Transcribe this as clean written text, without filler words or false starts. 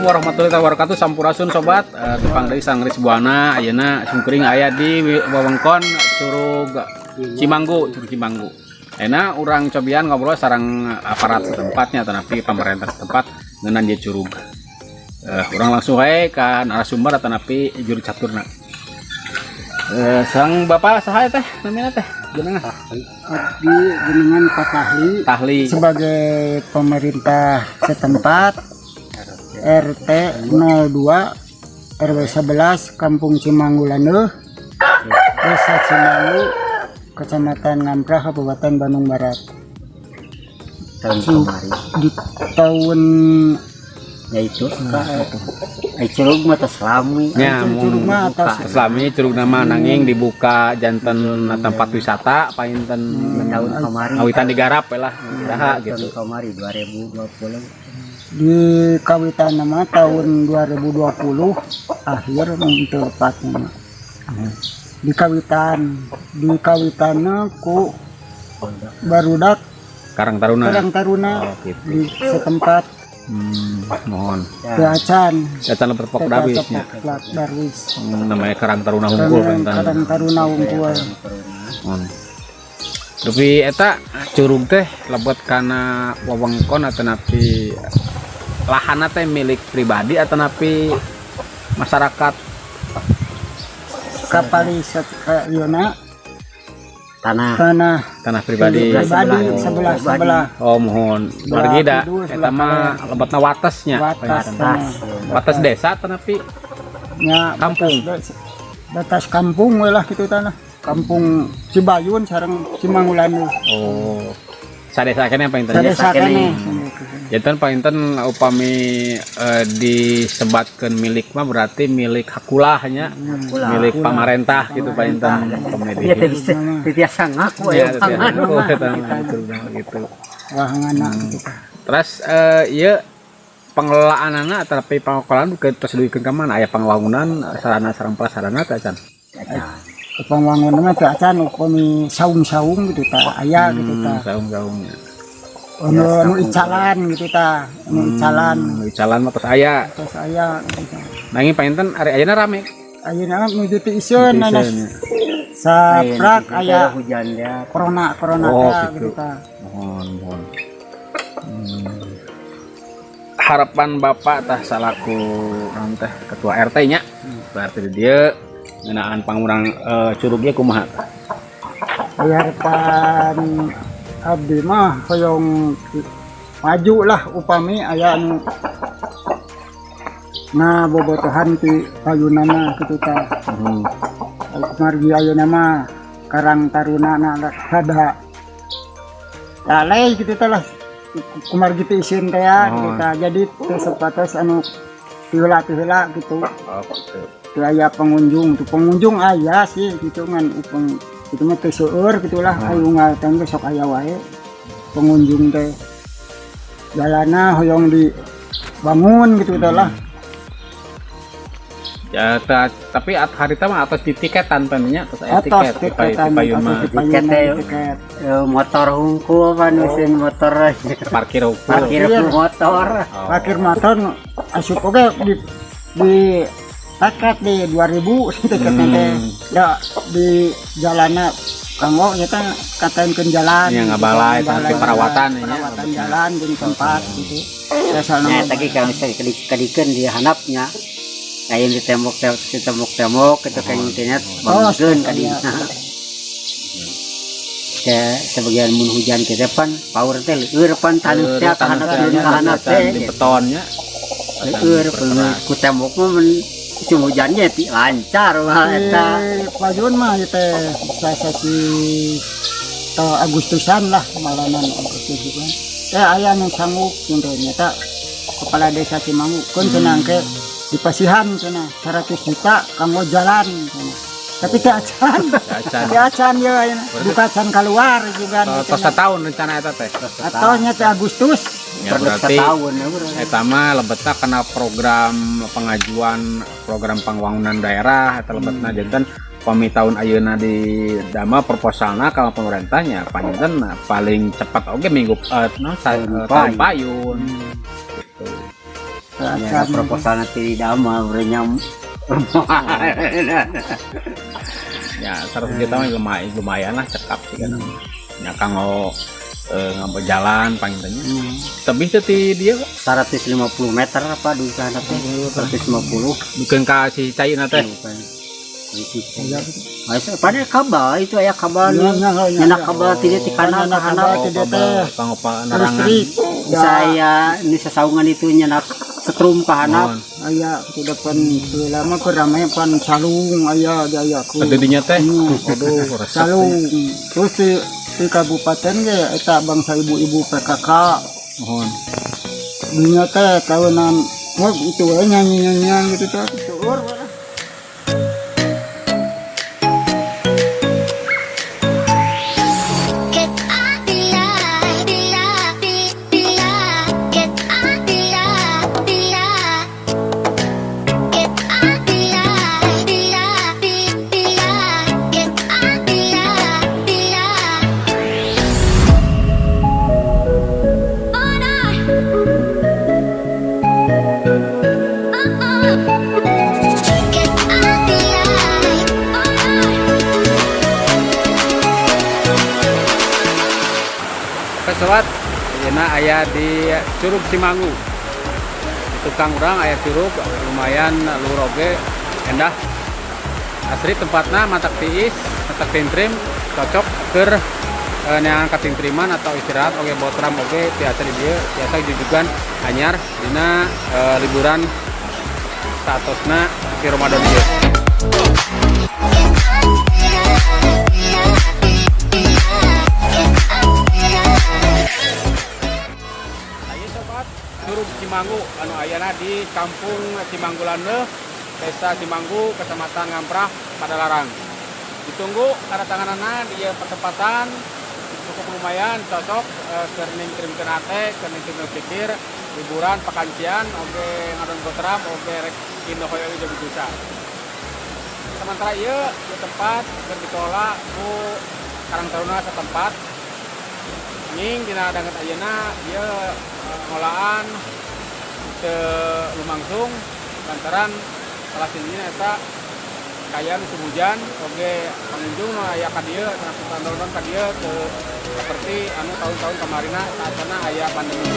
Warahmatullahi wabarakatuh. Sampurasun, sobat. Tepang deui sareng Riz Buana. Ayeuna simkuring aya di wewengkon Curug Cimanggu, Curug Cimanggu. Ayeuna urang cobian ngobrol sareng aparat setempatnya atanapi pemerintah setempat ngeunaan ieu curug. Urang langsung wae ka narasumber atanapi juru caturna. Sang bapak saha teh namina teh? Jenengan? Abdi jenengan Pak Tahli. Tahli. Sebagai pemerintah setempat RT 02 RW 11 Kampung Cimanggu Landeuh, Desa Cimanggu, Kecamatan Ngamprah, Kabupaten Bandung Barat. Tahun kemarin. Di tahun Ya itu ai curug mah tos lami. Nya. Curug mah atas. Selami curug nama, nanging dibuka janten tempat wisata painten Tahun kemarin. Awitan digarap we lah usaha tahun gitu. Kemarin 2020. Di kawitan nama tahun 2020 akhir untuk tepatnya di kawitanna ku barudak Karang Taruna. Karang Taruna. Oh, gitu. Di setempat. Mohon. Teu acan. Eta lebet Pokdarwis nya. Darwis. Namanya Karang Taruna hungkul Karang, panginten. Karang Taruna hungkul. Mohon. Tapi eta curug teh lebet kana wewengkon atanapi lahanna teh milik pribadi atanapi masyarakat? Kapali ka ieu Tanah. Tanah. Tanah pribadi. Pribadi sebelah sebelah. Oh, mohon. Sebelah Margi da kidul, eta sebelah mah lebetna watesnya. Watas tanah. Wates desa atanapi nya kampung? Batas, batas kampung we lah gitu, tanah kampung Cibayun sareng Cimanggu Landeuh. Oh. Sadesa keneh panginten. Sadesa keneh. keneh. Janten panginten upami disebatkeun milik mah berarti milik hakulah nya. Hakulah. Milik pamarentah gitu panginten upami Ya teh bisa teu tiasa ngaku Ya, aya pangan mah. eta mah gitu, gitu. Wahangana gitu. Terus ieu pengelolaanana tapi pengelolaan ke terus duikeun ka mana? Aya pangwangunan sarana sareng prasarana teh acan? Acan. Pembangunan mah teu acan, upami saung-saung gitu tah aya gitu tah. Saung-saungnya. Anu anu icalan gitu tah, anu icalan. Icalan mah tos aya. Terus aya gitu. Nanging panginten ari ayeuna rame. Ayeuna mah nuju teu iseun nanas. Iseun, ya. Saprak aya hujan ya. Corona corona Oh, teh gitu. Gitu tah. Mohon, mohon. Harapan Bapak tah salaku naon teh ketua RT nya. Ketua RT di dieu ngeunaan pangurang curug ieu kumaha? Aya harapan abdi mah hoyong maju lah, upami aya anu ngabobotohan ti payunana kitu tah. Margi ayeuna mah Karang Taruna na rada lalai gitu teh lah, kumargi teu isin teh ya gitu tah. Jadi teu sapatos anu tiheula-tiheula gitu. Oh, gitu. Teu aya pengunjung tuh, pengunjung aya sih gitu, ngan upeng itu mah teu seueur gitu lah. Ayo ngalteng ge sok aya wae pengunjung teh. Jalanna hoyong dibangun gitu teh lah. Ya, tapi harita mah atos di tiketan nya, atos aya Atos tiket di tiketan. Payun mah. Atos di payun Tiket teh. tiket. Motor hungkul pan mesin motor. Parkir hungkul. Parkir Iya. motor. Oh. Parkir motor asup oge di tiket di 2000 tiketnya teh ya, di jalanna kanggo ya teh katainkeun jalan. Iya, ngabalai, tapi perawatan, ya. Perawatan jalan di tempat gitu. Biasana Nah, tadi kalau misalnya kadikeun di handapnya kayak di tembok di tembok-tembok gitu, kayak intinya Oh, bangunkeun iya. kadinya. Kayak sebagian mun hujan kita pan power teh leueur pan taneuh teh ka handap ka handap teh di betonnya. Leueur ku tembok mah, mun musim hujannya ti lancar mah eta. Di payun mah ieu teh sasasi teh Agustusan lah, malanan Agustus juga teh aya nu sanggup teh, nyata kepala desa Cimanggu keun cenah ke dipasihan cenah 100 juta kanggo jalan cenah, tapi teh acan. Acan. Teh acan ya ayeuna duka can keluar juga. Tos setahun rencana eta teh. Atau nya teh Agustus. Ya, berarti setahun ya, bro. Eta mah lebetna karena program pengajuan program pembangunan daerah eta lebetna. Janten pami tahun ayeuna di dama proposalna kalau pemerintahnya panginten paling cepat oke minggu no, Tahun tahun payun gitu. Ya, proposal nanti di damel berenyam. Ya, 100 juta mah lumayan, lumayan lah, cekap sih kan. Ya kanggo ngambil jalan panginten nya. Tebih teh ti dieu, Pak? 150 meter apa di sana teh 150. Bukan ka si cai na teh. Iya. Pada kabel itu aya kabel Iya, iya, iya, nyenak iya. kabel tidak di kanan Nyenak ke handap. kabel. Ti dieu teh. Kanggo penerangan. Listrik. Ya, Saya ini sasaungan itu nyenak setrum ke handap. Mohon. Aya di depan lama ke ramai pan calung aya aya ku. Atuh dinya teh. Hmm. Aduh, resep. Calung. Terus di kabupaten ge eta bangsa ibu-ibu PKK. Mohon. Dunia teh tahunan wah itu we nyanyi-nyanyian gitu teh. Seueur we lah. Get up, la, la, la. Get up, la, la. Get up, la, la, la. Get up, la, la. Oh no. Oh oh. Get up, la. Oh no. Oke sobat, ayeuna aya di Curug Cimanggu. Di tukang urang aya curug lumayan luhur oge, endah. Asri tempatna matak tiis, matak tintrim, cocok keur neangan katintriman atau istirahat oge botram oge tiasa di dieu, tiasa jujugan anyar dina liburan saatosna di Ramadan ieu. Get up, la, la, la. Get up, la. Ayo sobat, Curug Cimanggu anu ayana di Kampung Cimanggulandeuh, Desa Cimanggu, Kecamatan Ngamprah, Padalarang. Ditunggu kedatanganana di ieu pertempatan cukup lumayan cocok keur ningtrimkeun hate, keur ningtrimkeun pikir, liburan pakancian oge ngadon botram oge rek indah hoyong jadi bisa. Sementara ieu di tempat keur dikelola ku Karang Taruna setempat. Nying dina danget ayeuna ieu pengelolaan teu lumangsung lantaran salah sijina eta kaayaan musim hujan oge pengunjung nu aya ka dieu sangat nonton ka dieu teu seperti anu tahun-tahun kamarina saatna aya pandemi.